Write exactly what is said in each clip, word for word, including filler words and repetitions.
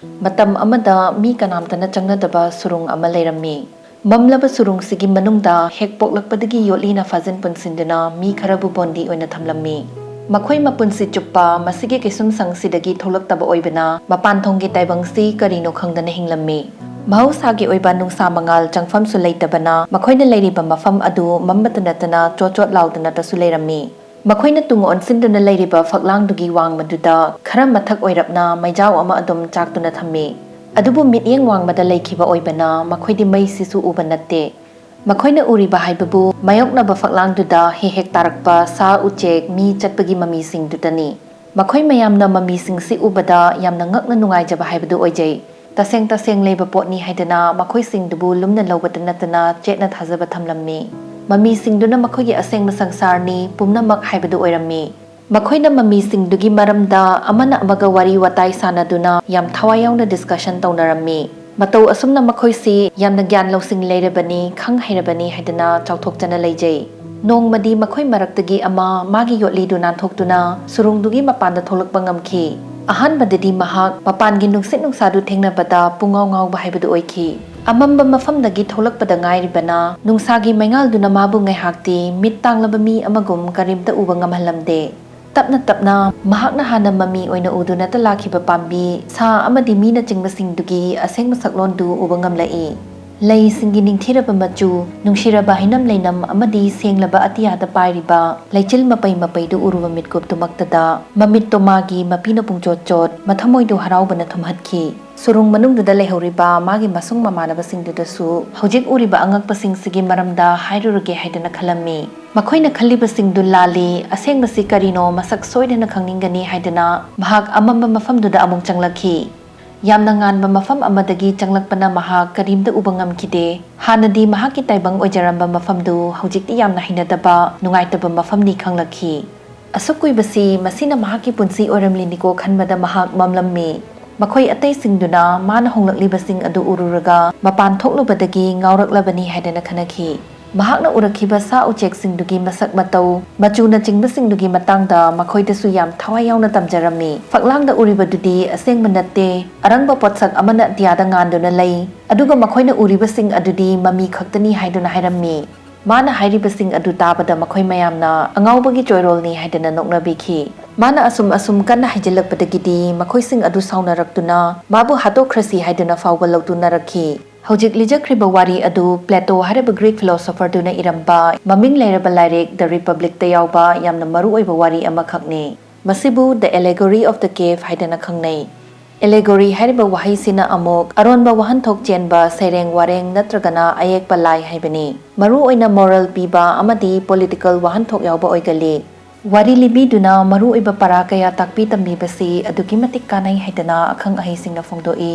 ꯃꯇꯝ ꯑꯃꯗ ꯃꯤ ꯀꯅꯥꯝꯇꯅ ꯆꯪꯅꯗꯕ ꯁꯨꯔꯨꯡ ꯑꯃ ꯂꯩꯔꯝꯃꯤ꯫ ꯃꯝꯂꯕ ꯁꯨꯔꯨꯡꯁꯤꯒꯤ ꯃꯅꯨꯡꯗ ꯍꯦꯛ ꯄꯣꯛꯂꯛꯄꯗꯒꯤ ꯌꯣꯠꯂꯤꯅ ꯐꯥꯖꯤꯟ ꯄꯨꯟꯁꯤꯟꯗꯨꯅ ꯃꯤ ꯈꯔꯕꯨ ꯕꯣꯟꯗꯤ ꯑꯣꯏꯅ ꯊꯝꯂꯝꯃꯤ꯫ ꯃꯈꯣꯏ ꯃꯄꯨꯟꯁꯤ ꯆꯨꯞꯄ ꯃꯁꯤꯒꯤ ꯀꯩꯁꯨꯝꯁꯪꯁꯤꯗꯒꯤ ꯊꯣꯛꯂꯛꯇꯕ ꯑꯣꯏꯕꯅ ꯃꯄꯥꯟ ꯊꯣꯡꯒꯤ ꯇꯥꯏꯕꯪꯁꯤ ꯀꯔꯤꯅꯣ ꯈꯪꯗꯅ ꯍꯤꯡꯂꯝꯃꯤ꯫ ꯃꯍꯧꯁꯥꯒꯤ ꯑꯣꯏꯕ ꯅꯨꯡꯁꯥ ꯃꯉꯥꯜ ꯆꯪꯐꯝꯁꯨ ꯂꯩꯇꯕꯅ ꯃꯈꯣꯏꯅ ꯂꯩꯔꯤꯕ ꯃꯐꯝ ꯑꯗꯨ ꯃꯝꯕꯇ ꯅꯠꯇꯅ ꯆꯣꯠ ꯆꯣꯠ ꯂꯥꯎꯗꯨꯅꯇꯁꯨ ꯂꯩꯔꯝꯃꯤ꯫ ꯃꯈꯣꯏꯅ ꯇꯨꯡ ꯑꯣꯟꯁꯤꯟꯗꯨꯅ ꯂꯩꯔꯤꯕ ꯐꯛꯂꯥꯡꯗꯨꯒꯤ ꯋꯥꯡꯃꯗꯨꯗ ꯈꯔ ꯃꯊꯛ ꯑꯣꯏꯔꯞꯅ ꯃꯩꯖꯥꯎ ꯑꯃ ꯑꯗꯨꯝ ꯆꯥꯛꯇꯨꯅ ꯊꯝꯃꯤ꯫ ꯑꯗꯨꯕꯨ ꯃꯤꯠꯌꯦꯡ ꯋꯥꯡꯃꯗ ꯂꯩꯈꯤꯕ ꯑꯣꯏꯕꯅ ꯃꯈꯣꯏꯗꯤ ꯃꯩꯁꯤꯁꯨ ꯎꯕ ꯅꯠꯇꯦ꯫ ꯃꯈꯣꯏꯅ ꯎꯔꯤꯕ ꯍꯥꯏꯕꯕꯨ ꯃꯥꯌꯣꯛꯅꯕ ꯐꯛꯂꯥꯡꯗꯨꯗ ꯍꯦꯛ ꯍꯦꯛ ꯇꯥꯔꯛꯄ ꯁꯥ ꯎꯆꯦꯛ ꯃꯤ ꯆꯠꯄꯒꯤ ꯃꯃꯤꯁꯤꯡꯗꯨꯇꯅꯤ꯫ ꯃꯈꯣꯏ ꯃꯌꯥꯝꯅ ꯃꯃꯤꯁꯤꯡꯁꯤ ꯎꯕꯗ ꯌꯥꯝꯅ ꯉꯛꯅ ꯅꯨꯡꯉꯥꯏꯖꯕ ꯍꯥꯏꯕꯗꯨ ꯑꯣꯏꯖꯩ꯫ ꯇꯁꯦꯡ ꯇꯁꯦꯡ ꯂꯩꯕ ꯄꯣꯠꯅꯤ ꯍꯥꯏꯗꯅ ꯃꯈꯣꯏꯁꯤꯡꯗꯨꯕꯨ ꯂꯨꯝꯅ ꯂꯧꯕꯇ ꯅꯠꯇꯅ ꯆꯦꯠꯅ ꯊꯥꯖꯕ ꯊꯝꯂꯝꯃꯤ꯫ ꯃꯃꯤꯁꯤꯡꯗꯨꯅ ꯃꯈꯣꯏꯒꯤ ꯑꯁꯦꯡꯕ ꯁꯪꯁꯥꯔꯅꯤ, ꯄꯨꯝꯅꯃꯛ ꯍꯥꯏꯕꯗꯨ ꯑꯣꯏꯔꯝꯃꯤ꯫ ꯃꯈꯣꯏꯅ ꯃꯃꯤꯁꯤꯡꯗꯨꯒꯤ ꯃꯔꯝꯗ ꯑꯃꯅ ꯑꯃꯒ ꯋꯥꯔꯤ ꯋꯥꯇꯥꯏ ꯁꯥꯅꯗꯨꯅ ꯌꯥꯝ ꯊꯋꯥꯏ ꯌꯥꯎꯅ ꯗꯤꯁꯀꯁꯟ ꯇꯧꯅꯔꯝꯃꯤ꯫ ꯃꯇꯧ ꯑꯁꯨꯝꯅ ꯃꯈꯣꯏꯁꯤ ꯌꯥꯝꯅ ꯒ꯭ꯌꯥꯟ ꯂꯧꯁꯤꯡ ꯂꯩꯔꯕꯅꯤ, ꯈꯪ ꯍꯩꯔꯕꯅꯤ ꯍꯥꯏꯗꯅ ꯆꯥꯎꯊꯣꯛꯆꯅ ꯂꯩꯖꯩ꯫ ꯅꯣꯡꯃꯗꯤ ꯃꯈꯣꯏ ꯃꯔꯛꯇꯒꯤ ꯑꯃ ꯃꯥꯒꯤ ꯌꯣꯠꯂꯤꯗꯨ ꯅꯥꯟꯊꯣꯛꯇꯨꯅ ꯁꯨꯔꯨꯡꯗꯨꯒꯤ ꯃꯄꯥꯟꯗ ꯊꯣꯛꯂꯛꯄ ꯉꯝꯈꯤ꯫ ꯑꯍꯥꯟꯕꯗꯗꯤ ꯃꯍꯥꯛ ꯃꯄꯥꯟꯒꯤ ꯅꯨꯡꯁꯤꯠ ꯅꯨꯡꯁꯥꯗꯨ ꯊꯦꯡꯅꯕꯗ ꯄꯨꯡꯉꯥꯎ ꯉꯥꯎꯕ ꯍꯥꯏꯕꯗꯨ ꯑꯣꯏꯈꯤ꯫ ꯑꯃꯝꯕ ꯃꯐꯝꯗꯒꯤ ꯊꯣꯛꯂꯛꯄꯗ ꯉꯥꯏꯔꯤꯕꯅ ꯅꯨꯡꯁꯥꯒꯤ ꯃꯩꯉꯥꯜꯗꯨꯅ ꯃꯥꯕꯨ ꯉꯥꯏꯍꯥꯛꯇꯤ ꯃꯤꯠ ꯇꯥꯡꯂꯕ ꯃꯤ ꯑꯃꯒꯨꯝ ꯀꯔꯤꯝꯇ ꯎꯕ ꯉꯝꯍꯜꯂꯝꯗꯦ꯫ ꯇꯞꯅ ꯇꯞꯅ ꯃꯍꯥꯛꯅ ꯍꯥꯟꯅ ꯃꯃꯤ ꯑꯣꯏꯅ ꯎꯗꯨꯅꯇ ꯂꯥꯛꯈꯤꯕ ꯄꯥꯝꯕꯤ, ꯁꯥ ꯑꯃꯗꯤ ꯃꯤꯅꯆꯤꯡꯕꯁꯤꯡꯗꯨꯒꯤ ꯑꯁꯦꯡꯕ ꯁꯛꯂꯣꯟꯗꯨ ꯎꯕ ꯉꯝꯂꯛꯏ꯫ ꯂꯩꯁꯤꯡꯒꯤ ꯅꯤꯡꯊꯤꯔꯕ ꯃꯆꯨ, ꯅꯨꯡꯁꯤꯔꯕ ꯍꯩꯅꯝ ꯂꯩꯅꯝ ꯑꯃꯗꯤ ꯁꯦꯡꯂꯕ ꯑꯇꯤꯌꯥꯗ ꯄꯥꯏꯔꯤꯕ ꯂꯩꯆꯤꯜ ꯃꯄꯩ ꯃꯄꯩꯗꯨ ꯎꯔꯨꯕ ꯃꯤꯠꯀꯨꯞꯇꯨꯃꯛꯇꯗ ꯃꯃꯤꯠꯇꯣ ꯃꯥꯒꯤ ꯃꯄꯤꯅ ꯄꯨꯡꯆꯣꯠ ꯆꯣꯠ, ꯃꯊꯃꯣꯏꯗꯨ ꯍꯔꯥꯎꯕꯅ ꯊꯨꯝꯍꯠꯈꯤ꯫ ꯁꯨꯔꯨꯡ ꯃꯅꯨꯡꯗꯨꯗ ꯂꯩꯍꯧꯔꯤꯕ ꯃꯥꯒꯤ ꯃꯁꯨꯡ ꯃꯃꯥꯟꯅꯕꯁꯤꯡꯗꯨꯗꯁꯨ ꯍꯧꯖꯤꯛ ꯎꯔꯤꯕ ꯑꯉꯛꯄꯁꯤꯡꯁꯤꯒꯤ ꯃꯔꯝꯗ ꯍꯥꯏꯔꯨꯔꯒꯦ ꯍꯥꯏꯗꯅ ꯈꯜꯂꯝꯃꯤ꯫ ꯃꯈꯣꯏꯅ ꯈꯜꯂꯤꯕꯁꯤꯡꯗꯨ ꯂꯥꯜꯂꯤ, ꯑꯁꯦꯡꯕꯁꯤ ꯀꯔꯤꯅꯣ ꯃꯁꯛ ꯁꯣꯏꯗꯅ ꯈꯪꯅꯤꯡꯒꯅꯤ ꯍꯥꯏꯗꯅ ꯃꯍꯥꯛ ꯑꯃꯝꯕ ꯃꯐꯝꯗꯨꯗ ꯑꯃꯨꯛ ꯆꯪꯂꯛꯈꯤ꯫ ꯌꯥꯝꯅ ꯉꯥꯟꯕ ꯃꯐꯝ ꯑꯃꯗꯒꯤ ꯆꯪꯂꯛꯄꯅ ꯃꯍꯥꯛ ꯀꯔꯤꯝꯇ ꯎꯕ ꯉꯝꯈꯤꯗꯦ꯫ ꯍꯥꯟꯅꯗꯤ ꯃꯍꯥꯛꯀꯤ ꯇꯥꯏꯕꯪ ꯑꯣꯏꯖꯔꯝꯕ ꯃꯐꯝꯗꯨ ꯍꯧꯖꯤꯛꯇꯤ ꯌꯥꯝꯅ ꯍꯩꯅꯗꯕ, ꯅꯨꯡꯉꯥꯏꯇꯕ ꯃꯐꯝꯅꯤ ꯈꯪꯂꯛꯈꯤ꯫ ꯑꯁꯨꯛ ꯀꯨꯏꯕꯁꯤ ꯃꯁꯤꯅ ꯃꯍꯥꯛꯀꯤ ꯄꯨꯟꯁꯤ ꯑꯣꯏꯔꯝꯂꯤꯅꯤꯀꯣ ꯈꯟꯕꯗ ꯃꯍꯥꯛ ꯃꯝꯂꯝꯃꯤ꯫ ꯃꯈꯣꯏ ꯑꯇꯩꯁꯤꯡꯗꯨꯅ ꯃꯥꯅ ꯍꯣꯡꯂꯛꯂꯤꯕꯁꯤꯡ ꯑꯗꯨ ꯎꯔꯨꯔꯒ ꯃꯄꯥꯟ ꯊꯣꯛꯂꯨꯕꯗꯒꯤ ꯉꯥꯎꯔꯛꯂꯕꯅꯤ ꯍꯥꯏꯗꯅ ꯈꯟꯅꯈꯤ꯫ ꯃꯍꯥꯛꯅ ꯎꯔꯛꯈꯤꯕ ꯁꯥ ꯎꯆꯦꯛꯁꯤꯡꯗꯨꯒꯤ ꯃꯁꯛ ꯃꯇꯧ, ꯃꯆꯨꯅꯆꯤꯡꯕꯁꯤꯡꯗꯨꯒꯤ ꯃꯇꯥꯡꯗ ꯃꯈꯣꯏꯗꯁꯨ ꯌꯥꯝ ꯊꯋꯥꯏ ꯌꯥꯎꯅ ꯇꯝꯖꯔꯝꯃꯤ꯫ ꯐꯛꯂꯥꯡꯗ ꯎꯔꯤꯕꯗꯨꯗꯤ ꯑꯁꯦꯡꯕ ꯅꯠꯇꯦ, ꯑꯔꯪꯕ ꯄꯣꯠꯁꯛ ꯑꯃꯅ ꯑꯇꯤꯌꯥꯗ ꯉꯥꯟꯗꯨꯅ ꯂꯩ, ꯑꯗꯨꯒ ꯃꯈꯣꯏꯅ ꯎꯔꯤꯕꯁꯤꯡ ꯑꯗꯨꯗꯤ ꯃꯃꯤ ꯈꯛꯇꯅꯤ ꯍꯥꯏꯗꯨꯅ ꯍꯥꯏꯔꯝꯃꯤ꯫ ꯃꯥꯅ ꯍꯥꯏꯔꯤꯕꯁꯤꯡ ꯑꯗꯨ ꯇꯥꯕꯗ ꯃꯈꯣꯏ ꯃꯌꯥꯝꯅ ꯑꯉꯥꯎꯕꯒꯤ ꯆꯣꯏꯔꯣꯜꯅꯤ ꯍꯥꯏꯗꯨꯅ ꯅꯣꯛꯅꯕꯤꯈꯤ꯫ ꯃꯥꯅ ꯑꯁꯨꯝ ꯑꯁꯨꯝ ꯀꯟꯅ ꯍꯥꯏꯖꯤꯜꯂꯛꯄꯗꯒꯤꯗꯤ ꯃꯈꯣꯏꯁꯤꯡ ꯑꯗꯨ ꯁꯥꯎꯅꯔꯛꯇꯨꯅ ꯃꯥꯕꯨ ꯍꯥꯠꯇꯣꯛꯈ꯭ꯔꯁꯤ ꯍꯥꯏꯗꯨꯅ ꯐꯥꯎꯕ ꯂꯧꯇꯨꯅꯔꯛꯈꯤ꯫ ꯍꯧꯖꯤꯛ ꯂꯤꯖꯈ꯭ꯔꯤꯕ ꯋꯥꯔꯤ ꯑꯗꯨ ꯄ꯭ꯂꯦꯇꯣ ꯍꯥꯏꯔꯤꯕ ꯒ꯭ꯔꯤꯛ ꯐꯤꯂꯣꯁꯣꯐꯔꯗꯨꯅ ꯏꯔꯝꯕ ꯃꯃꯤꯡ ꯂꯩꯔꯕ ꯂꯥꯏꯔꯤꯛ The Republicꯇ ꯌꯥꯎꯕ ꯌꯥꯝꯅ ꯃꯔꯨꯑꯣꯏꯕ ꯋꯥꯔꯤ ꯑꯃꯈꯛꯅꯤ꯫ ꯃꯁꯤꯕꯨ The Allegory of the Cave ꯍꯥꯏꯗꯅ ꯈꯪꯅꯩ꯫ Allegory ꯍꯥꯏꯔꯤꯕ ꯋꯥꯍꯩꯁꯤꯅ ꯑꯃꯨꯛ ꯑꯔꯣꯟꯕ ꯋꯥꯍꯟꯊꯣꯛ ꯆꯦꯟꯕ ꯁꯩꯔꯦꯡ ꯋꯥꯔꯦꯡ ꯅꯠꯇ꯭ꯔꯒꯅ ꯑꯌꯦꯛꯄ ꯂꯥꯏ ꯍꯥꯏꯕꯅꯤ꯫ ꯃꯔꯨꯑꯣꯏꯅ moral ꯄꯤꯕ ꯑꯃꯗꯤ political ꯋꯥꯍꯟꯊꯣꯛ ꯌꯥꯎꯕ ꯑꯣꯏꯒꯜꯂꯤ꯫ ꯋꯥꯔꯤ ꯂꯤꯕꯤꯗꯨꯅ ꯃꯔꯨꯑꯣꯏꯕ ꯄꯔꯥ ꯀꯌꯥ ꯇꯥꯛꯄꯤ ꯇꯝꯕꯤꯕꯁꯤ ꯑꯗꯨꯛꯀꯤ ꯃꯇꯤꯛ ꯀꯥꯟꯅꯩ ꯍꯥꯏꯗꯅ ꯑꯈꯪ ꯑꯍꯩꯁꯤꯡꯅ ꯐꯣꯡꯗꯣꯛꯏ꯫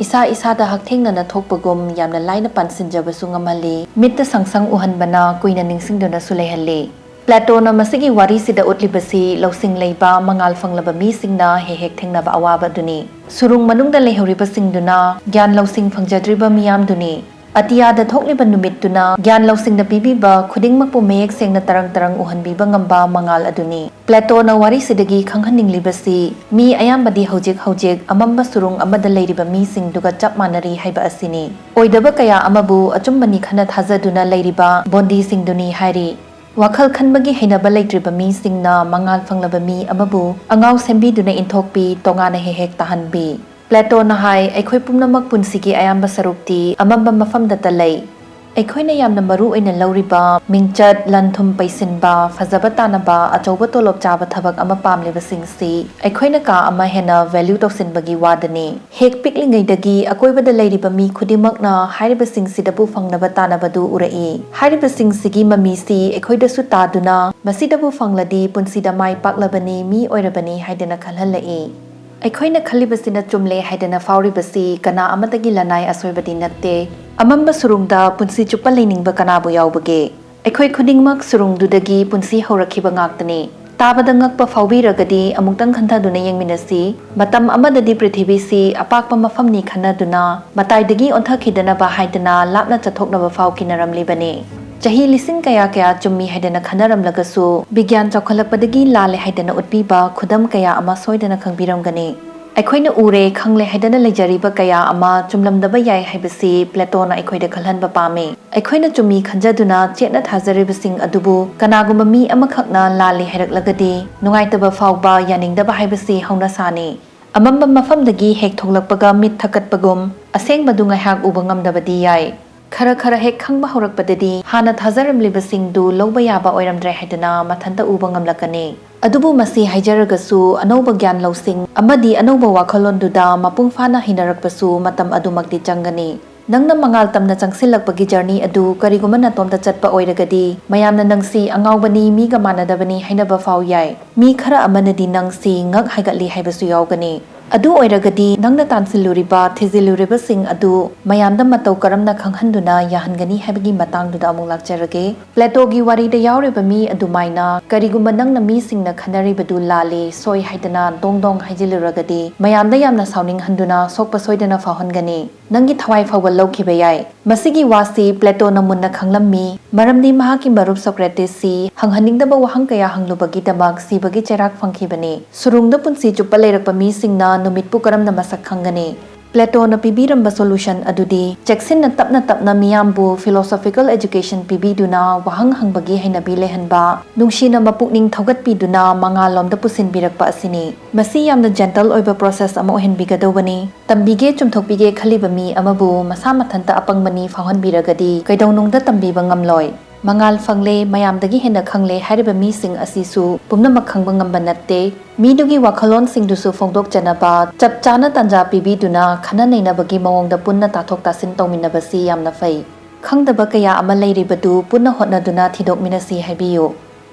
ꯏꯁꯥ ꯏꯁꯥꯗ ꯍꯛꯊꯦꯡꯅꯅ ꯊꯣꯛꯄꯒꯨꯝ ꯌꯥꯝꯅ ꯂꯥꯏꯅ ꯄꯥꯟꯁꯤꯟꯖꯕꯁꯨ ꯉꯝꯍꯜꯂꯤ꯫ ꯃꯤꯠꯇ ꯁꯪꯁꯪ ꯎꯍꯟꯕꯅ ꯀꯨꯏꯅ ꯅꯤꯡꯁꯤꯡꯗꯨꯅꯁꯨ ꯂꯩꯍꯜꯂꯤ꯫ ꯄ꯭ꯂꯦꯇꯣꯅ ꯃꯁꯤꯒꯤ ꯋꯥꯔꯤꯁꯤꯗ ꯎꯠꯂꯤꯕꯁꯤ ꯂꯧꯁꯤꯡ ꯂꯩꯕ ꯃꯉꯥꯜ ꯐꯪꯂꯕ ꯃꯤꯁꯤꯡꯅ ꯍꯦꯛ ꯍꯦꯛ ꯊꯦꯡꯅꯕ ꯑꯋꯥꯕ ꯑꯗꯨꯅꯤ꯫ ꯁꯨꯔꯨꯡ ꯃꯅꯨꯡꯗ ꯂꯩꯍꯧꯔꯤꯕꯁꯤꯡꯗꯨꯅ ꯒ꯭ꯌꯥꯟ ꯂꯧꯁꯤꯡ ꯐꯪꯖꯗ꯭ꯔꯤꯕ ꯃꯤꯌꯥꯝꯗꯨꯅꯤ꯫ ꯑꯇꯤꯌꯥꯗ ꯊꯣꯛꯂꯤꯕ ꯅꯨꯃꯤꯠꯇꯨꯅ ꯒ꯭ꯌꯥꯟ ꯂꯧꯁꯤꯡꯅ ꯄꯤꯕꯤꯕ ꯈꯨꯗꯤꯡꯃꯛꯄꯨ ꯃꯌꯦꯛ ꯁꯦꯡꯅ ꯇꯔꯪ ꯇꯔꯪ ꯎꯍꯟꯕꯤꯕ ꯉꯝꯕ ꯃꯉꯥꯜ ꯑꯗꯨꯅꯤ꯫ ꯄ꯭ꯂꯦꯇꯣꯅ ꯋꯥꯔꯤꯁꯤꯗꯒꯤ ꯈꯪꯍꯟꯅꯤꯡꯂꯤꯕꯁꯤ ꯃꯤ ꯑꯌꯥꯝꯕꯗꯤ ꯍꯧꯖꯤꯛ ꯍꯧꯖꯤꯛ ꯑꯃꯝꯕ ꯁꯨꯔꯨꯡ ꯑꯃꯗ ꯂꯩꯔꯤꯕ ꯃꯤꯁꯤꯡꯗꯨꯒ ꯆꯞ ꯃꯥꯟꯅꯔꯤ ꯍꯥꯏꯕ ꯑꯁꯤꯅꯤ꯫ ꯑꯣꯏꯗꯕ ꯀꯌꯥ ꯑꯃꯕꯨ ꯑꯆꯨꯝꯕꯅꯤ ꯈꯟꯅ ꯊꯥꯖꯗꯨꯅ ꯂꯩꯔꯤꯕ ꯕꯣꯟꯗꯤꯁꯤꯡꯗꯨꯅꯤ ꯍꯥꯏꯔꯤ꯫ ꯋꯥꯈꯜ ꯈꯟꯕꯒꯤ ꯍꯩꯅꯕ ꯂꯩꯇ꯭ꯔꯤꯕ ꯃꯤꯁꯤꯡꯅ ꯃꯉꯥꯜ ꯐꯪꯂꯕ ꯃꯤ ꯑꯃꯕꯨ ꯑꯉꯥꯎ ꯁꯦꯝꯕꯤꯗꯨꯅ ꯏꯟꯊꯣꯛꯄꯤ, ꯇꯣꯉꯥꯟꯅ ꯍꯦꯛ ꯍꯦꯛ ꯇꯥꯍꯟꯕꯤ꯫ ꯄ꯭ꯂꯦꯇꯣꯅ ꯍꯥꯏ, ꯑꯩꯈꯣꯏ ꯄꯨꯝꯅꯃꯛ ꯄꯨꯟꯁꯤꯒꯤ ꯑꯌꯥꯝꯕ ꯁꯔꯨꯛꯇꯤ ꯑꯃꯝꯕ ꯃꯐꯝꯗꯇ ꯂꯩ꯫ ꯑꯩꯈꯣꯏꯅ ꯌꯥꯝꯅ ꯃꯔꯨ ꯑꯣꯏꯅ ꯂꯧꯔꯤꯕ ꯃꯤꯡꯆꯠ, ꯂꯟ ꯊꯨꯝ ꯄꯩꯁꯤꯟꯕ, ꯐꯖꯕ ꯇꯥꯟꯅꯕ, ꯑꯆꯧꯕ ꯇꯣꯂꯣꯞ ꯆꯥꯕ ꯊꯕꯛ ꯑꯃ ꯄꯥꯝꯂꯤꯕꯁꯤꯡꯁꯤ ꯑꯩꯈꯣꯏꯅ ꯀꯥ ꯑꯃ ꯍꯦꯟꯅ value ꯇꯧꯁꯤꯟꯕꯒꯤ ꯋꯥꯗꯅꯤ꯫ ꯍꯦꯛ ꯄꯤꯛꯂꯤꯉꯩꯗꯒꯤ ꯑꯀꯣꯏꯕꯗ ꯂꯩꯔꯤꯕ ꯃꯤ ꯈꯨꯗꯤꯡꯃꯛꯅ ꯍꯥꯏꯔꯤꯕꯁꯤꯡꯁꯤꯗꯕꯨ ꯐꯪꯅꯕ ꯇꯥꯟꯅꯕꯗꯨ ꯎꯔꯛꯏ꯫ ꯍꯥꯏꯔꯤꯕꯁꯤꯡꯁꯤꯒꯤ ꯃꯃꯤꯁꯤ ꯑꯩꯈꯣꯏꯗꯁꯨ ꯇꯥꯗꯨꯅ ꯃꯁꯤꯗꯕꯨ ꯐꯪꯂꯗꯤ ꯄꯨꯟꯁꯤꯗ ꯃꯥꯏ ꯄꯥꯛꯂꯕꯅꯤ, ꯃꯤ ꯑꯣꯏꯔꯕꯅꯤ ꯍꯥꯏꯗꯅ ꯈꯜꯍꯜꯂꯛꯏ꯫ ꯑꯩꯈꯣꯏꯅ ꯈꯜꯂꯤꯕꯁꯤꯅ ꯆꯨꯝꯂꯦ ꯍꯥꯏꯗꯅ ꯐꯥꯎꯔꯤꯕꯁꯤ ꯀꯅꯥ ꯑꯃꯠꯇꯒꯤ ꯂꯅꯥꯏ ꯑꯁꯣꯏꯕꯗꯤ ꯅꯠꯇꯦ꯫ ꯑꯃꯝꯕ ꯁꯨꯔꯨꯡꯗ ꯄꯨꯟꯁꯤ ꯆꯨꯞꯄ ꯂꯩꯅꯤꯡꯕ ꯀꯅꯥꯕꯨ ꯌꯥꯎꯕꯒꯦ? ꯑꯩꯈꯣꯏ ꯈꯨꯗꯤꯡꯃꯛ ꯁꯨꯔꯨꯡꯗꯨꯗꯒꯤ ꯄꯨꯟꯁꯤ ꯍꯧꯔꯛꯈꯤꯕ ꯉꯥꯛꯇꯅꯤ꯫ ꯇꯥꯕꯗ ꯉꯛꯄ ꯐꯥꯎꯕꯤꯔꯒꯗꯤ ꯑꯃꯨꯛꯇꯪ ꯈꯟꯊꯗꯨꯅ ꯌꯦꯡꯃꯤꯟꯅꯁꯤ꯫ ꯃꯇꯝ ꯑꯃꯗꯗꯤ ꯄ꯭ꯔꯤꯊꯤꯕꯤꯁꯤ ꯑꯄꯥꯛꯄ ꯃꯐꯝꯅꯤ ꯈꯟꯅꯗꯨꯅ ꯃꯇꯥꯏꯗꯒꯤ ꯑꯣꯟꯊꯈꯤꯗꯅꯕ ꯍꯥꯏꯗꯅ ꯂꯥꯞꯅ ꯆꯠꯊꯣꯛꯅꯕ ꯐꯥꯎ ꯀꯤꯅꯔꯝꯂꯤꯕꯅꯤ꯫ ꯆꯍꯤ ꯂꯤꯁꯤꯡ ꯀꯌꯥ ꯀꯌꯥ ꯆꯨꯝꯃꯤ ꯍꯥꯏꯗꯅ ꯈꯟꯅꯔꯝꯂꯒꯁꯨ, ꯕꯤꯒ꯭ꯌꯥꯟ ꯆꯥꯎꯈꯠꯂꯛꯄꯗꯒꯤ ꯂꯥꯜꯂꯦ ꯍꯥꯏꯗꯅ ꯎꯠꯄꯤꯕ ꯈꯨꯗꯝ ꯀꯌꯥ ꯑꯃ ꯁꯣꯏꯗꯅ ꯈꯪꯕꯤꯔꯝꯒꯅꯤ꯫ ꯑꯩꯈꯣꯏꯅ ꯎꯔꯦ, ꯈꯪꯂꯦ ꯍꯥꯏꯗꯅ ꯂꯩꯖꯔꯤꯕ ꯀꯌꯥ ꯑꯃ ꯆꯨꯝꯂꯝꯗꯕ ꯌꯥꯏ ꯍꯥꯏꯕꯁꯤ ꯄ꯭ꯂꯦꯇꯣꯅ ꯑꯩꯈꯣꯏꯗ ꯈꯜꯍꯟꯕ ꯄꯥꯝꯃꯤ꯫ ꯑꯩꯈꯣꯏꯅ ꯆꯨꯝꯃꯤ ꯈꯟꯖꯗꯨꯅ ꯆꯦꯠꯅ ꯊꯥꯖꯔꯤꯕꯁꯤꯡ ꯑꯗꯨꯕꯨ ꯀꯅꯥꯒꯨꯝꯕ ꯃꯤ ꯑꯃꯈꯛꯅ ꯂꯥꯜꯂꯤ ꯍꯥꯏꯔꯛꯂꯒꯗꯤ, ꯅꯨꯡꯉꯥꯏꯇꯕ ꯐꯥꯎꯕ, ꯌꯥꯅꯤꯡꯗꯕ ꯍꯥꯏꯕꯁꯤ ꯍꯧꯅꯁꯥꯅꯤ꯫ ꯑꯃꯝꯕ ꯃꯐꯝꯗꯒꯤ ꯍꯦꯛ ꯊꯣꯛꯂꯛꯄꯒ ꯃꯤꯠ ꯊꯛꯀꯠꯄꯒꯨꯝ, ꯑꯁꯦꯡꯕꯗꯨ ꯉꯥꯏꯍꯥꯛ ꯎꯕ ꯉꯝꯗꯕꯗꯤ ꯌꯥꯏ꯫ ꯈꯔ ꯈꯔ ꯍꯦꯛ ꯈꯪꯕ ꯍꯧꯔꯛꯄꯗꯗꯤ, ꯍꯥꯟꯅ ꯊꯥꯖꯔꯝꯂꯤꯕꯁꯤꯡꯗꯨ ꯂꯧꯕ ꯌꯥꯕ ꯑꯣꯏꯔꯝꯗ꯭ꯔꯦ ꯍꯥꯏꯗꯅ ꯃꯊꯟꯇ ꯎꯕ ꯉꯝꯂꯛꯀꯅꯤ꯫ ꯑꯗꯨꯕꯨ ꯃꯁꯤ ꯍꯥꯏꯖꯔꯒꯁꯨ, ꯑꯅꯧꯕ ꯒ꯭ꯌꯥꯟ ꯂꯧꯁꯤꯡ ꯑꯃꯗꯤ ꯑꯅꯧꯕ ꯋꯥꯈꯜꯂꯣꯟꯗꯨꯗ ꯃꯄꯨꯡ ꯐꯥꯅ ꯍꯩꯅꯔꯛꯄꯁꯨ ꯃꯇꯝ ꯑꯗꯨꯃꯛꯇꯤ ꯆꯪꯒꯅꯤ꯫ ꯅꯪꯅ ꯃꯉꯥꯜ ꯇꯝꯅ ꯆꯪꯁꯤꯜꯂꯛꯄꯒꯤ ꯖꯔꯅꯤ ꯑꯗꯨ ꯀꯔꯤꯒꯨꯝꯕ ꯅꯇꯣꯝꯇ ꯆꯠꯄ ꯑꯣꯏꯔꯒꯗꯤ, ꯃꯌꯥꯝꯅ ꯅꯪꯁꯤ ꯑꯉꯥꯎꯕꯅꯤ, ꯃꯤꯒ ꯃꯥꯟꯅꯗꯕꯅꯤ ꯍꯥꯏꯅꯕ ꯐꯥꯎ ꯌꯥꯏ꯫ ꯃꯤ ꯈꯔ ꯑꯃꯅꯗꯤ ꯅꯪꯁꯤ ꯉꯛ ꯍꯥꯏꯒꯠꯂꯤ ꯍꯥꯏꯕꯁꯨ ꯌꯥꯎꯒꯅꯤ꯫ ꯑꯗꯨ ꯑꯣꯏꯔꯒꯗꯤ, ꯅꯪꯅ ꯇꯥꯟꯁꯤꯜꯂꯨꯔꯤꯕ, ꯊꯤꯖꯤꯜꯂꯨꯔꯤꯕꯁꯤꯡ ꯑꯗꯨ ꯃꯌꯥꯝꯗ ꯃꯇꯧ ꯀꯔꯝꯅ ꯈꯪꯍꯟꯗꯨꯅ ꯌꯥꯍꯟꯒꯅꯤ ꯍꯥꯏꯕꯒꯤ ꯃꯇꯥꯡꯗꯨꯗ ꯑꯃꯨꯛ ꯂꯥꯛꯆꯔꯒꯦ꯫ ꯄ꯭ꯂꯦꯇꯣꯒꯤ ꯋꯥꯔꯤꯗ ꯌꯥꯎꯔꯤꯕ ꯃꯤ ꯑꯗꯨꯃꯥꯏꯅ, ꯀꯔꯤꯒꯨꯝꯕ ꯅꯪꯅ ꯃꯤꯁꯤꯡꯅ ꯈꯟꯅꯔꯤꯕꯗꯨ ꯂꯥꯜꯂꯤ, ꯁꯣꯏ ꯍꯥꯏꯗꯅ ꯗꯣꯡ ꯗꯣꯡ ꯍꯥꯏꯖꯤꯜꯂꯨꯔꯒꯗꯤ, ꯃꯌꯥꯝꯗ ꯌꯥꯝꯅ ꯁꯥꯎꯅꯤꯡꯍꯟꯗꯨꯅ ꯁꯣꯛꯄ ꯁꯣꯏꯗꯅ ꯐꯥꯎꯍꯟꯒꯅꯤ꯫ ꯅꯪꯒꯤ ꯊꯋꯥꯏ ꯐꯥꯎꯕ ꯂꯧꯈꯤꯕ ꯌꯥꯏ꯫ ꯃꯁꯤꯒꯤ ꯋꯥꯁꯤ ꯄ꯭ꯂꯦꯇꯣꯅ ꯃꯨꯟꯅ ꯈꯪꯂꯝꯃꯤ, ꯃꯔꯝꯗꯤ ꯃꯍꯥꯛꯀꯤ ꯃꯔꯨꯞ ꯁꯣꯀ꯭ꯔꯦꯇꯤꯁꯁꯤ ꯍꯪꯍꯟꯅꯤꯡꯗꯕ ꯋꯥꯍꯪ ꯀꯌꯥ ꯍꯪꯂꯨꯕꯒꯤꯗꯃꯛ ꯁꯤꯕꯒꯤ ꯆꯩꯔꯥꯛ ꯐꯪꯈꯤꯕꯅꯤ꯫ ꯁꯨꯔꯨꯡꯗ ꯄꯨꯟꯁꯤ ꯆꯨꯞꯄ ꯂꯩꯔꯛꯄ ꯃꯤꯁꯤꯡꯅ ꯅꯨꯃꯤꯠꯄꯨ ꯀꯔꯝꯅ ꯃꯁꯛ ꯈꯪꯒꯅꯤ? ꯄ꯭ꯂꯦꯇꯣꯅ ꯄꯤꯕꯤꯔꯝꯕ solution ꯑꯗꯨꯗꯤ ꯆꯦꯛꯁꯤꯟꯅ ꯇꯞꯅ ꯇꯞꯅ ꯃꯤꯌꯥꯝꯕꯨ philosophical education ꯄꯤꯕꯤꯗꯨꯅ ꯋꯥꯍꯪ ꯍꯪꯕꯒꯤ ꯍꯩꯅꯕꯤ ꯂꯩꯍꯟꯕ, ꯅꯨꯡꯁꯤꯅ ꯃꯄꯨꯛꯅꯤꯡ ꯊꯧꯒꯠꯄꯤꯗꯨꯅ ꯃꯉꯥꯜꯂꯣꯝꯗ ꯄꯨꯁꯤꯟꯕꯤꯔꯛꯄ ꯑꯁꯤꯅꯤ꯫ ꯃꯁꯤ ꯌꯥꯝꯅ gentle ꯑꯣꯏꯕ process ꯑꯃ ꯑꯣꯏꯍꯟꯕꯤꯒꯗꯧꯕꯅꯤ꯫ ꯇꯝꯕꯤꯒꯦ, ꯆꯨꯝꯊꯣꯛꯄꯤꯒꯦ ꯈꯜꯂꯤꯕ ꯃꯤ ꯑꯃꯕꯨ ꯃꯁꯥ ꯃꯊꯟꯇ ꯑꯄꯪꯕꯅꯤ ꯐꯥꯎꯍꯟꯕꯤꯔꯒꯗꯤ ꯀꯩꯗꯧꯅꯨꯡꯗ ꯇꯝꯕꯤꯕ ꯉꯝꯂꯣꯏ꯫ ꯃꯉꯥꯜ ꯐꯪꯂꯦ, ꯃꯌꯥꯝꯗꯒꯤ ꯍꯦꯟꯅ ꯈꯪꯂꯦ ꯍꯥꯏꯔꯤꯕ ꯃꯤꯁꯤꯡ ꯑꯁꯤꯁꯨ ꯄꯨꯝꯅꯃꯛ ꯈꯪꯕ ꯉꯝꯕ ꯅꯠꯇꯦ꯫ ꯃꯤꯗꯨꯒꯤ ꯋꯥꯈꯜꯂꯣꯟꯁꯤꯡꯗꯨꯁꯨ ꯐꯣꯡꯗꯣꯛꯆꯅꯕ ꯆꯞ ꯆꯥꯅ ꯇꯥꯟꯖꯥ ꯄꯤꯕꯤꯗꯨꯅ ꯈꯟꯅ ꯅꯩꯅꯕꯒꯤ ꯃꯑꯣꯡꯗ ꯄꯨꯟꯅ ꯇꯥꯊꯣꯛ ꯇꯥꯁꯤꯟ ꯇꯧꯃꯤꯟꯅꯕꯁꯤ ꯌꯥꯝꯅ ꯐꯩ꯫ ꯈꯪꯗꯕ ꯀꯌꯥ ꯑꯃ ꯂꯩꯔꯤꯕꯗꯨ ꯄꯨꯟꯅ ꯍꯣꯠꯅꯗꯨꯅ ꯊꯤꯗꯣꯛꯃꯤꯟꯅꯁꯤ ꯍꯥꯏꯕꯤꯌꯨ꯫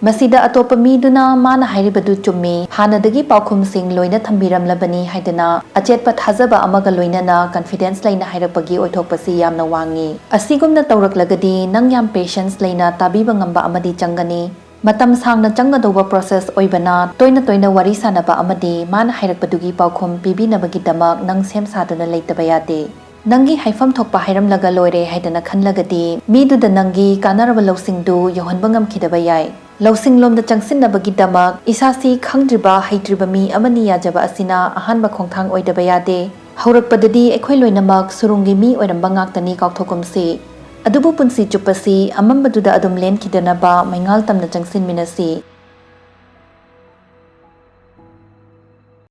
ꯃꯁꯤꯗ ꯑꯇꯣꯞꯄ ꯃꯤꯗꯨꯅ ꯃꯥꯅ ꯍꯥꯏꯔꯤꯕꯗꯨ ꯆꯨꯝꯃꯤ, ꯍꯥꯟꯅꯗꯒꯤ ꯄꯥꯎꯈꯨꯝꯁꯤꯡ ꯂꯣꯏꯅ ꯊꯝꯕꯤꯔꯝꯂꯕꯅꯤ ꯍꯥꯏꯗꯅ ꯑꯆꯦꯠꯄ ꯊꯥꯖꯕ ꯑꯃꯒ ꯂꯣꯏꯅꯅ confidence ꯂꯩꯅ ꯍꯥꯏꯔꯛꯄꯒꯤ ꯑꯣꯏꯊꯣꯛꯄꯁꯤ ꯌꯥꯝꯅ ꯋꯥꯡꯉꯤ꯫ ꯑꯁꯤꯒꯨꯝꯅ ꯇꯧꯔꯛꯂꯒꯗꯤ ꯅꯪ ꯌꯥꯝ patience ꯂꯩꯅ ꯇꯥꯕꯤꯕ ꯉꯝꯕ ꯑꯃꯗꯤ ꯆꯪꯒꯅꯤ꯫ ꯃꯇꯝ ꯁꯥꯡꯅ ꯆꯪꯒꯗꯧꯕ process ꯑꯣꯏꯕꯅ, ꯇꯣꯏꯅ ꯇꯣꯏꯅ ꯋꯥꯔꯤ ꯁꯥꯅꯕ ꯑꯃꯗꯤ ꯃꯥꯅ ꯍꯥꯏꯔꯛꯄꯗꯨꯒꯤ ꯄꯥꯎꯈꯨꯝ ꯄꯤꯕꯤꯅꯕꯒꯤꯗꯃꯛ ꯅꯪ ꯁꯦꯝ ꯁꯥꯗꯨꯅ ꯂꯩꯇꯕ ꯌꯥꯗꯦ꯫ ꯅꯪꯒꯤ ꯍꯥꯏꯐꯝ ꯊꯣꯛꯄ ꯍꯥꯏꯔꯝꯂꯒ ꯂꯣꯏꯔꯦ ꯍꯥꯏꯗꯅ ꯈꯟꯂꯒꯗꯤ, ꯃꯤꯗꯨꯗ ꯅꯪꯒꯤ ꯀꯥꯟꯅꯔꯕ ꯂꯧꯁꯤꯡꯗꯨ ꯌꯧꯍꯟꯕ ꯉꯝꯈꯤꯗꯕ ꯌꯥꯏ꯫ ꯂꯧꯁꯤꯡꯂꯣꯝꯗ ꯆꯪꯁꯤꯟꯅꯕꯒꯤꯗꯃꯛ ꯏꯁꯥꯁꯤ ꯈꯪꯗ꯭ꯔꯤꯕ, ꯍꯩꯇ꯭ꯔꯤꯕ ꯃꯤ ꯑꯃꯅꯤ ꯌꯥꯖꯕ ꯑꯁꯤꯅ ꯑꯍꯥꯟꯕ ꯈꯣꯡꯊꯥꯡ ꯑꯣꯏꯗꯕ ꯌꯥꯗꯦ꯫ ꯍꯧꯔꯛꯄꯗꯗꯤ ꯑꯩꯈꯣꯏ ꯂꯣꯏꯅꯃꯛ ꯁꯨꯔꯨꯡꯒꯤ ꯃꯤ ꯑꯣꯏꯔꯝꯕ ꯉꯥꯛꯇꯅꯤ, ꯀꯥꯎꯊꯣꯛꯀꯨꯝꯁꯤ꯫ ꯑꯗꯨꯕꯨ ꯄꯨꯟꯁꯤ ꯆꯨꯞꯄꯁꯤ ꯑꯃꯝꯕꯗꯨꯗ ꯑꯗꯨꯝ ꯂꯦꯟꯈꯤꯗꯅꯕ ꯃꯩꯉꯥꯜ ꯇꯝꯅ ꯆꯪꯁꯤꯟꯃꯤꯟꯅꯁꯤ꯫